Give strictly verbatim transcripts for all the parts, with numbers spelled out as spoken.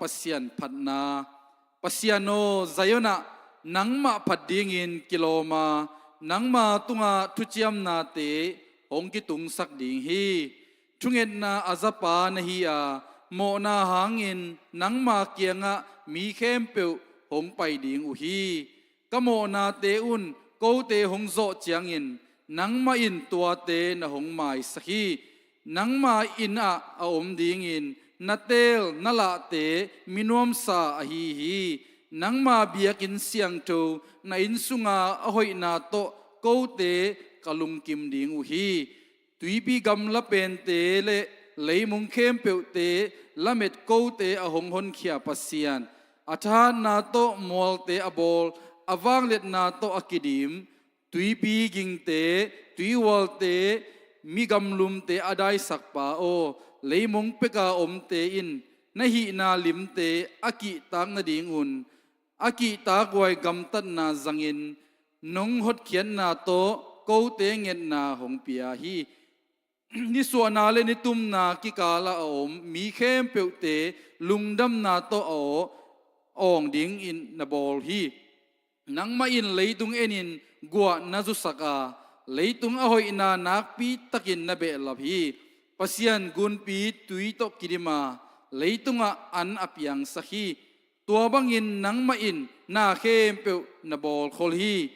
Pasian phatna. Pasian aw, Zion ah nangmah phat dingin kilawm a, nangma tungah thuciamnate hong kitungsak ding hi. Thungetna a zapa na hi a, mawhna hangin nangma kiangah mi khempeuh hong pai ding uh hi. Ka mawhnate un kote hong zawh ciangin nangmah in tuate na hong maisak hi. Nangma inn ah a om dingin na teel na lahte mi nuamsa ahi hi. Nangma biakinn siangtho na inn sunga a hoihna tawh kote ka lungkim ding uh hi. Tuipi gamla pente le leimung khempeuhte lamet kote a hong honkhia Pasian, a thahatna tawh mualte a bawl, a vangliatna tawh a kidim, tuipi gingte, tuihualte, mi gamlumte a daisakpa aw, leimong peka omte in na hihna limte a kihtak nadingun a kihtakhuai gamtatna zangin nong hotkhiatna tawh kote ngetna hong pia hi. Nisuahna le nitumna kikalah a om mi khempeuhte lungdamna tawh a aw, awng dingin na bawl hi. Nangmah in leitung enin guah na zusak a, leitung a hoihna nakpi takin na behlap hi. Pasian gunpi tui tawh kidim a, leitungah an a piangsak hi. Tua bangin nangmah in na khempeuh na bawlkhol hi.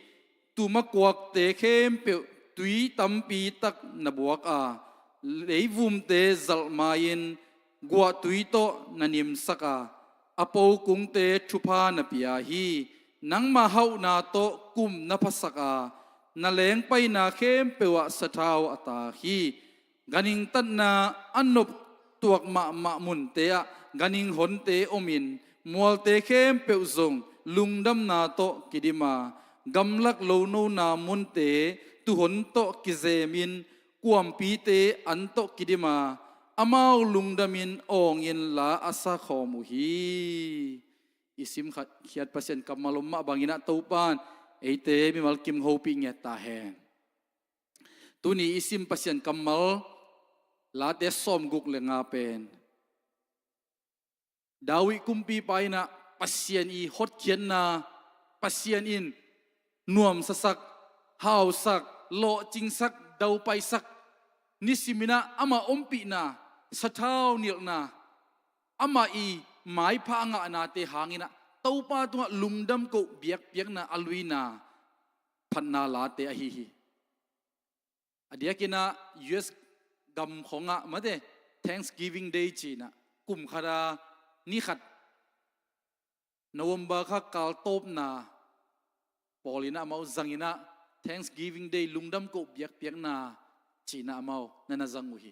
Tum a kuakte khempeuh tui tampi tak na buak a, leivumte zalh ma-in guahtui tawh na nimsak a, a pokungte thupha na pia hi. Nangma hauhna tawh kum na phasak a, na lengpaina khempeuh ah sathau a taak hi. Ganhing tatna a nop tuak mahmah munte ah ganhing honte omin, mualte khempeuh zong lungdamna tawh kidim a, gamlak lonona munte tuhon tawh kizemin, kuampite an tawh kidim a, amau lungdamin awngin la a sakhawm uh hi. I sim khat khiat Pasian kammal om mah bangin ah Topan eite mimal kim hopih ngiat ta hen. Tuni i sim Pasian kammal Late sawmguk le nga pen David kumpipa in ah Pasian i hotkhiatna, Pasian in nuamsasak, hausak, lawhcingsak, daupaisak, nisimin ah amah ompihna, sathau nilhna, amah i maipha a ngahnate hangin ah Topa tungah lungdam koh biakpiakna a luina phatna late ahi hi. A diakin ah U S gam khawngah mate Thanksgiving Day ci-in ah kum khat a ni khat November kha kal tawpna pawl in ah amau zangin ah Thanksgiving Day lungdam koh biakpiakna ci-in ah amau na na zang uh hi.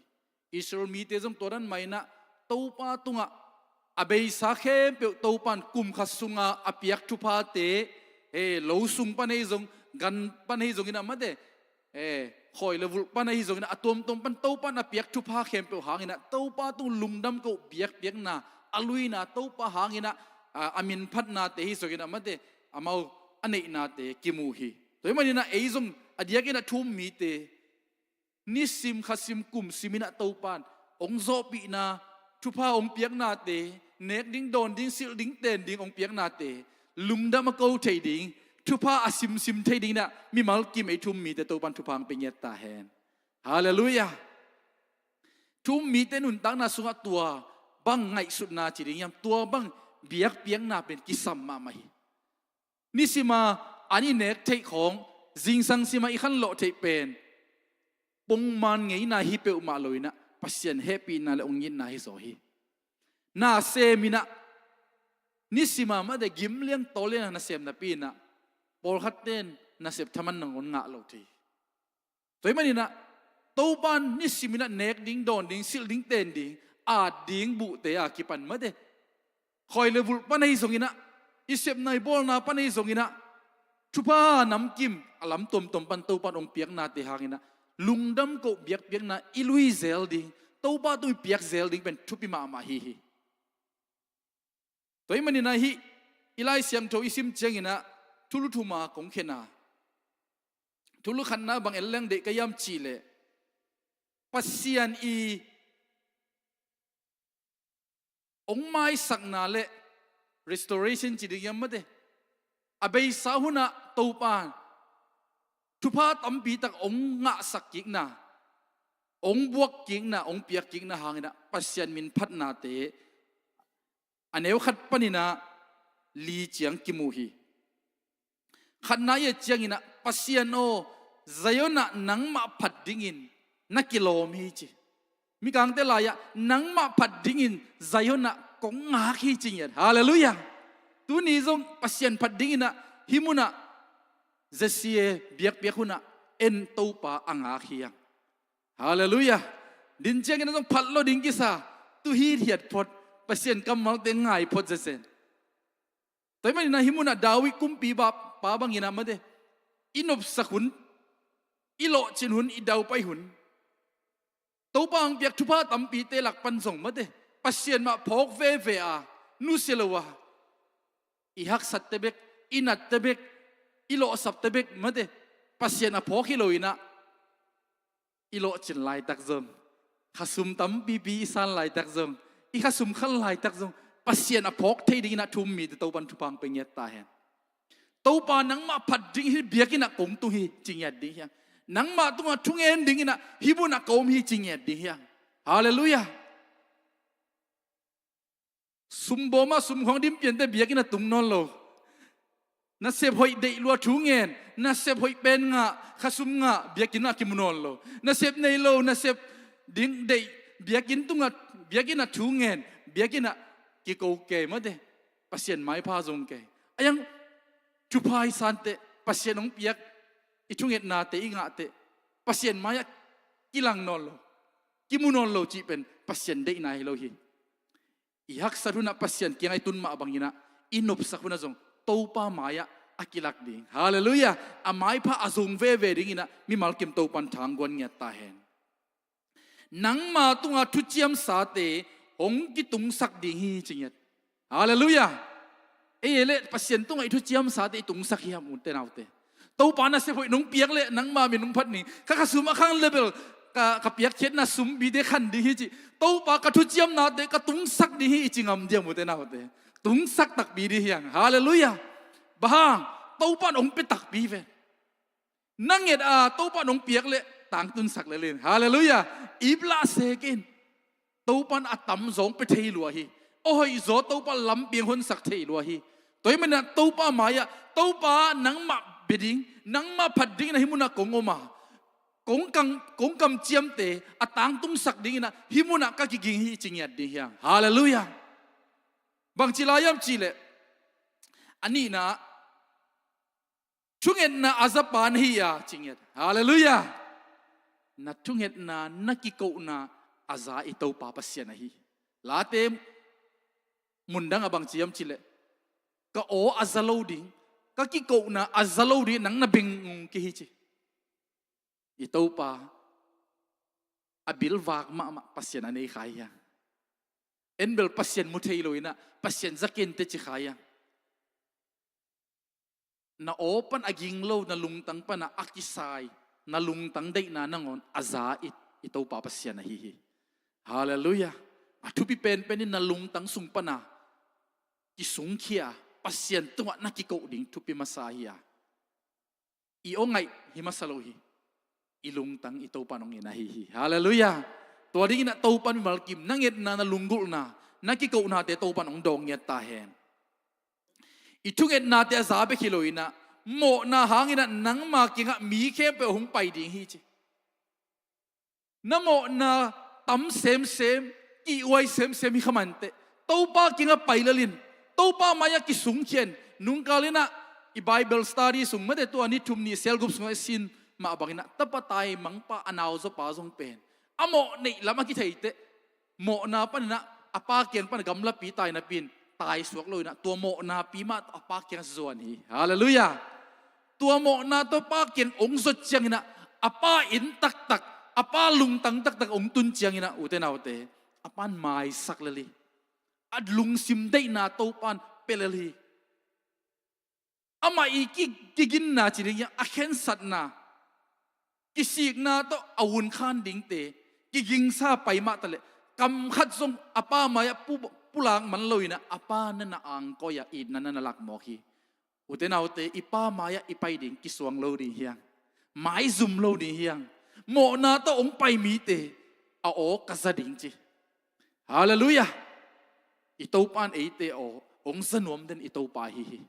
Israel mite zong tua dan mah in ah Topa tungah a beisa khempeuh Topan kum khat sunga a piak thuphate, he, lo sung pan ahi zong, gan pan ahi zongin ah mate, he, khawi le vulh pan ahi zongin ah a tuamtuam pan Topan a piak thupha khempeuh hangin ah Topa tung lungdam koh biakpiakna a luina Topa hangin ah a, a minphatnate hi zongin ah mate amau a neihnate kimu hi. Tua ahih manin ah ei zong a diakin ah thu-um mite nisim khasim kumsim in ah Topan hong zawhpihna, thupha hong piaknate, nek ding dawn ding silh ding ten ding hong piaknate lungdam a ko thei ding, thupha a simsim thei ding in ah mimal kim ei thu-um mite Topan thupha hong pia ngiat ta hen. Halleluiah. Thu-um mite nuntakna sungah tua bang ngaihsutna ci ding hiam, tua bang biakpiakna pen kisam mahmah hi. Nisim a an i nek theih khawng, zingsang sim a i khanlawh theih pen pongman ngeina hi peuhmah lo in ah Pasian hehpihna le hong itna hi zaw hi. Nasem in ah nisim a mate gim liang tawl liang a nasem napi in ah pawlkhatte in nasep thaman nangawn ngah lo thei hi. Tua ahih manin ah Topan nisim in ah nek ding dawn ding silh ding ten ding, at ding buhte a kipan mate, khawi le vulh pan ahi zongin ah, i sepna i bawlna pan ahi zongin ah, thupha namkim a lam tuamtuam pan Topan hong piaknate hangin ah lungdam koh biakpiakna i lui zel ding, Topa tung i piak zel ding pen thupi mahmah hi hi. Tua ahih manin ah hih i Lai Siangtho i sim ciangin ah thulu thum a kong khen a, thulu khatna bang en leng deih ka hiam cih leh Pasian i hong maisakna le restoration ci ding hiam mate, a beisa hunah Topa thupha tampi tak hong ngahsak kikna, hong buak kikna, hong piak kikna hanginah Pasian min phatnate a neu khat paninah li ciang kimu hi. Khatna i et cianginah, Pasian aw, Zion ah nangmah phat dingin na kilawm hi ci. Mikangte lai-ah, nangmah phat dingin Zion ah kong ngak hi ci ngiat. Halleluiah. Tuni zong Pasian phat dinginah hih munah Jesse biakpiak hunah en Topa a ngak hi hang. Halleluiah. Din cianginah zong phat lo ding kisa, tu hithiat phot, Pasian kammalte ngai phot zenzen. Tua hi maninah hih munah David kumpi ba, pa banginah mate, i nopsak hun, i lawhcin hun, i daupai hun, Topa hong piak thupha tampite lak pan zong mate, Pasian mah phawk veve a, nusia lo a, i haksatte bek, i natte bek, i lawhsapte bek mate, Pasian a phawk hi loinah i lawhcin laitak zong, khasum tampipi i san laitak zong, i khasum khal laitak zong, Pasian a phawk thei dinginah thu-um mite Topan thupha hong pia ngiat ta hen. Topa nangmah phat ding hi, biakinnah kong tung hi ci ngiat ding hi hang. Nangmah tungah thungen dinginah hih munah ka om hi ci ngiat ding hi hang. Halleluiah. Sumbawm ah sumkhuang dim piante biakinn ah tung nawn lo. Nasep hoih deih lua thu ngen, nasep hoih pen ngah, khasum ngah, biakinn ah kimu nawn lo. Nasep nei lo, nasep ding deih, biakinn tungah, biakinn ah thu ngen, biakinn ah kiko kei mate, Pasian maipha zong kei. A hiang thupha i santeh, Pasian hong piak i thungetnate i ngahteh, Pasian mai-ah kilang nawn lo, kimu nawn lo cih pen Pasian deihna hi lo hi. I haksat hunah Pasian kiangah i tun mah banginah i nopsak hunah zong Topa mai-ah a kilak ding. Halleluiah. A maipha a zong veve dinginah mimal kim Topan thangguan ngiat ta hen. Nangma tungah thuciamsate hong kitungsak ding hi ci ngiat. Halleluiah. Ei le Pasian tungah i thuciamsate i tungsak hiam, ute naute? Topa nasep hoih nong piak le nangma min nong phat ning, ka khasum a khang level, ka, ka piakkhiatna sumbite khan ding hi ci. Topa ka thuciamnate ka tungsak ding hi i ci ngam diam, ute naute? Tungsak takpi ding hi hang. Halleluiah. Bang hang? Topa in hong pia takpi ve. Na nget a Topa in hong piak le tangtunsak lel in. Halleluiah. Ip lah sek in. Topa in a tamzaw hong pia thei lua hi. A hoihzaw Topa lampi hong honsak thei lua hi. Tua hi maninah Topa mai-ah, Topa nangmah bia ding, nangmah phat dingin ah hih munah kong om a, kong kam, kong kamciamte a tangtungsak dinginah hih munah ka kiging hi ci ngiat ding hi hang. Halleluiah. Bangci lai hiam cihleh, a nihna, thungetna a zapa na hi a ci ngiat. Halleluiah. Na thungetna, na kikohna a za i Topa Pasian ahi hi. Late mundang ah bangci hiam cihleh, ka aw a za lo ding, ka kikohna a za lo ding nang na beng kei hi ci. I Topa a bilvak mahmah Pasian a nei kha hi hang. En bel Pasian mu thei loinah Pasian za kei inteh ci kha hi hang. Na aw pan a ging lo, na lungtang panah a kisai, na lungtang deihna nangawn a za i, i Topa Pasian ahi hi. Halleluiah. A thupi penpen in na lungtang sung pana kisungkhia Pasian tungah na kikoh ding thupi masa hi a, i aw ngaih hi masa lo hi. I lungtang i Topa in hong en ahi hi. Halleluiah. Tua dinginah Topa in mimal kim na ngetna, na lunggulhna, na kikohnate Topa in hong dawng ngiat ta hen. I thungetnate a za bek hi loinah mawhna hanginah nangma kiangah mi khempeuh hong pai ding hi ci. Na mawhna tam semsem, kihhuai semsem hi kha manteh, Topa kiangah pai lel in. Topa mai-ah kisungkhia in. Nungkal inah i Bible study sung mate, tua ni thum ni cell group sungah i sin mah banginah tapa taimangpa a nauzaw pa zong pen a mawh neih lam a kitheiteh mawhna paninah a pa kiang pana gamlapi tainapi in taisuak loinah tua mawhnapi mah tawh a pa kiang zuan hi. Halleluiah. Tua mawhna tawh a pa kiang hong zuat cianginah a pa inn taktak, a pa lungtang taktak hong tun cianginah, ute naute, a pa in maisak lel hi. A lungsim deihna Topa in pia lel hi. Amah i ki, kiginna ci ding hiam, a khensatna, kisikna tawh a hun khan dingte kigingsa pai mah taleh, kam khat zong a pa mai-ah pu, pulak man lo in ah, a pa na na angkoi-ah itna na na lak mawk hi. Ute naute, i pa mai-ah i pai ding kisuang lo ding hiang. Maizum lo ding hiang. Mawhna tawh hong pai mite a aw ka za ding ci. Halleluiah. I Topa in eite aw hong za nuam den i Topa ahi hi.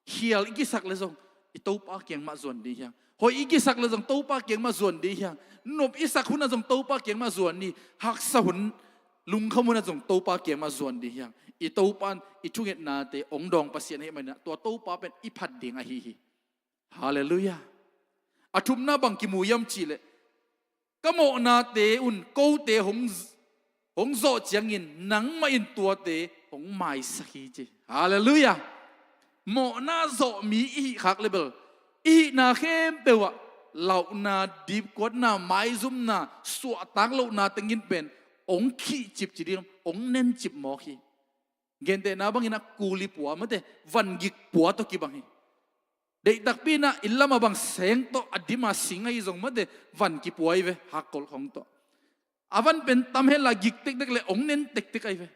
Khial i kisak le zong i Topa kiang mah zuan ding hiang. Hoih i kisak le zong Topa kiang mah zuan ding hiang. Nop i sak hunah zong Topa kiang mah zuan ding. Haksa hun, lungkham hunah zong Topa kiang mah zuan ding hiang. I Topa in i thungetnate hong dawng Pasian ahih manin ah, tua Topa pen i phat ding ahi hi. Halleluiah. A thumna bang kimu hiam cih leh, ka mawhnate un kote hong, hong zawh ciangin nangmah in tuate hong maisak hi ci. Halleluiah. Mawhna zawh mi i hih khak le bel, i hihna khempeuh ah lauhna, dipkuatna, maizumna, suahtak lohna tengin pen hong khihcip ci ding, hong nencip mawk hi. Gentehna bangin ah kuli pua mate, vangik pua tawh kibang hi. Deihtakpi in ah inn lamah bang seng tawh a dim a sing ahi zong mate, van kipua hi ve, hakkol khong tawh. A van pen tam hen la gik tektek le hong nen tektek ahi ve.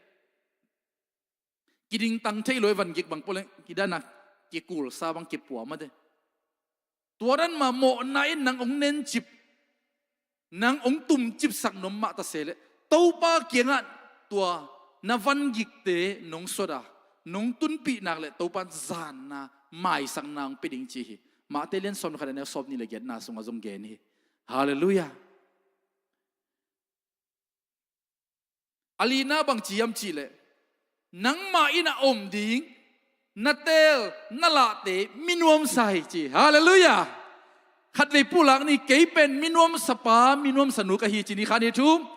Kidingtang thei lo hi, vangik bang pua leng kidan a kikulsa bang kipua mate. Tua dan mah mawhna in nang hong nencip, nang hong tumcipsak nuam mah ta se leh, Topa kiangah tua na vangikte nong suat a, nong tunpih nak leh Topa in zanna, maisakna hong pia ding ci hi. Mate lian sawm le khat, a neu sawmnih le giatna sungah zong gen hi. Halleluiah. A lina bang ci hiam cih leh, nangmah inn ah om ding na teel na lahte mi nuamsa hi ci. Halleluiah. Khatvei pulak ni, kei pen mi nuamsa pa, mi nuamsa nu ka hi ci ni. Khat, nih, thum.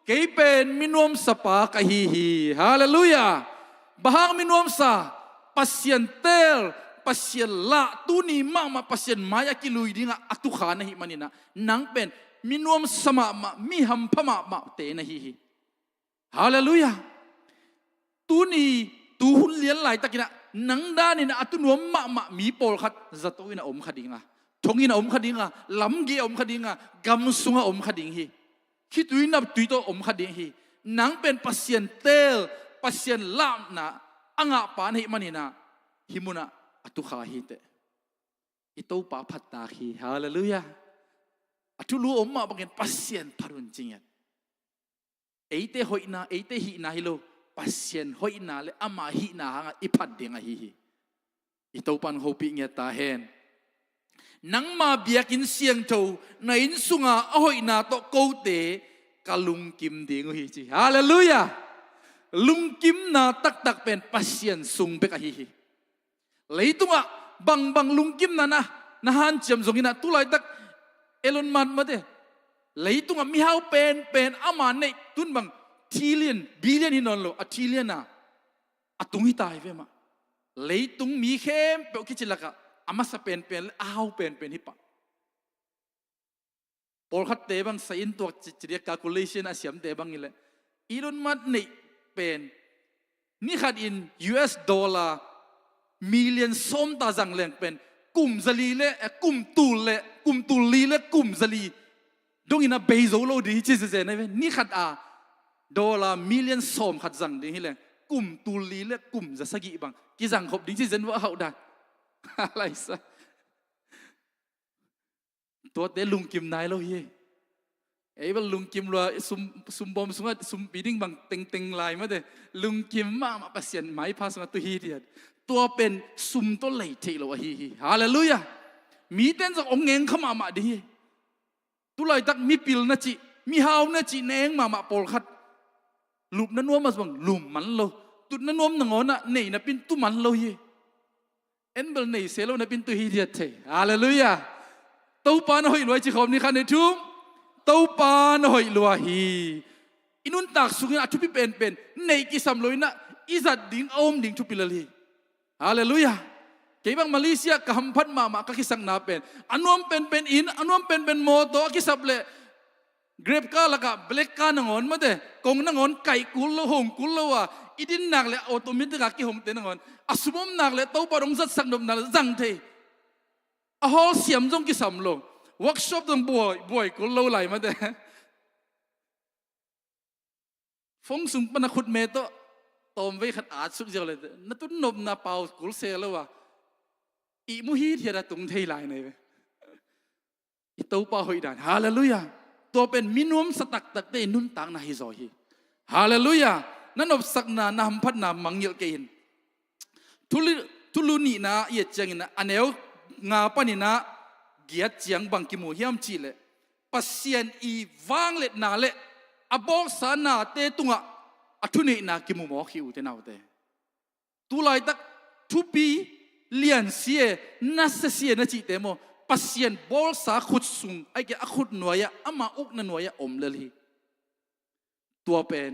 Kei pen mi nuamsa pa ka hi hi. Halleluiah. Bang hang mi nuamsa? Pasian teel, Pasian lah, tuni mahmah Pasian mai-ah kilui dingah a tukha na hih manin ah, nang pen mi nuamsa mahmah, mi hampha mahmahte na hi hi. Halleluiah. Tuni, tuhun lian laitakin ah nang danin ah a tu nuam mahmah mi pawlkhat zato in ah om kha ding a, thong in ah om kha ding a, lamgei ah om kha ding a, gam sungah om kha ding hi. Khitui naptui tawh om kha ding hi. Nang pen Pasian teel, Pasian lahna a ngahpa na hih manin ah, hih munah a tukha hi teh. I Topa phattak hi. Halleluiah. A thulu om mah bangin Pasian phat un ci ngiat. Eite hoihna, eite hihna hi lo, Pasian hoihna le ama hihna hangah i phat ding ahi hi. I Topa in hong hopih ngiat ta hen. Nangma biakinn siangtho, na inn sunga a hoihna tawh kote ka lungkim ding uh hi ci. Halleluiah. Lungkimna taktak pen Pasian sung bek ahi hi. Leitungah bangbang lungkimna na, na hanciam zongin ah, tulaitak Elon Musk mate, leitungah mihau penpen ama neih tun bang trillion, billion hi nawn lo, a trillion a, a tung hi ta hi ve mah. Leitung mi khempeuh kici lakah a masa penpen le a hau penpen hi pah. Pawlkhatte bang sa in tuak ci, ci dia, calculation a siamte bang hi leh, Elon Musk neih pen ni khat in U S dollar million sawm ta zang leng pen kum zali le, eh, kum tul le, kum tul li le kum zali dongin a bei zo lo ding hi ci zenzen ahi ve. Ni khat a dollar million sawm khat zang ding hi leng, kum tul li le kum za sagih bang kizang khop ding ci zen vua hauh dan. Laisa. Tuate lungkim nai lo hi. Ei bel lungkim lua, sum, sumbawm sungah sumpi ding bang tengteng lai mate. Lungkim mahmah Pasian maipha sungah tu hi diat. Tua pen sum tawh lei theih lo ahi hi. Halleluiah. Mite in zong hong ngeng kha mahmah ding hi. Tulaitak mipil na cih, mihau na cih na eng mahmah pawlkhat, lupna nuam a zong lum man lo. Tutna nuam nangawnah nei napin tu man lo hi. En bel nei se lo napin tu hi diat thei. Halleluiah. Topa na hoih lua hi ci khawm ni, khat, nih, thum. Topa na hoih lua hi. I nuntak sungin a thupi penpen, neih kisam lo inah i zat ding a om ding thupi lel hi. Halleluiah. Kei bang Malaysia ka hamphat mahmah ka kisakna pen, a nuam penpen inn, a nuam penpen mawtaw a kisap leh, Grab car lakah black car nangawn mate, kong nangawn kaih kul lo, hong kul lo a, i din nak leh automatic a kihongte nangawn, a sum om nak leh Topa dong zatsak nopna leh zang thei. A hawl siam zong kisam lo, workshop zong buai, buai kul lo lai mate. Phone sung pan a khutme tawh tawmvei khat at suk ziau le na tun nopna pau kul se lo a, ihmu hithiat a tung thei lai nei ve. I Topa hoih dan. Halleluiah. Tua pen mi nuamsa taktakte i nuntakna hi zaw hi. Halleluiah. Na nopsakna, na hamphatna mangngilh kei in. Thulu, thulu nihna i et ciangin a neu nga panin a giat ciang bang kimu hiam cihleh, Pasian i vangliatna le a bawlsa nate tungah a thuneihna kimu mawk hi, ute naute. Tulaitak thupi lian si e, nasia si e na cihte maw, Pasian bawlsa khut sung, aike a khut nuai-ah, ama ukna nuai-ah om lel hi. Tua pen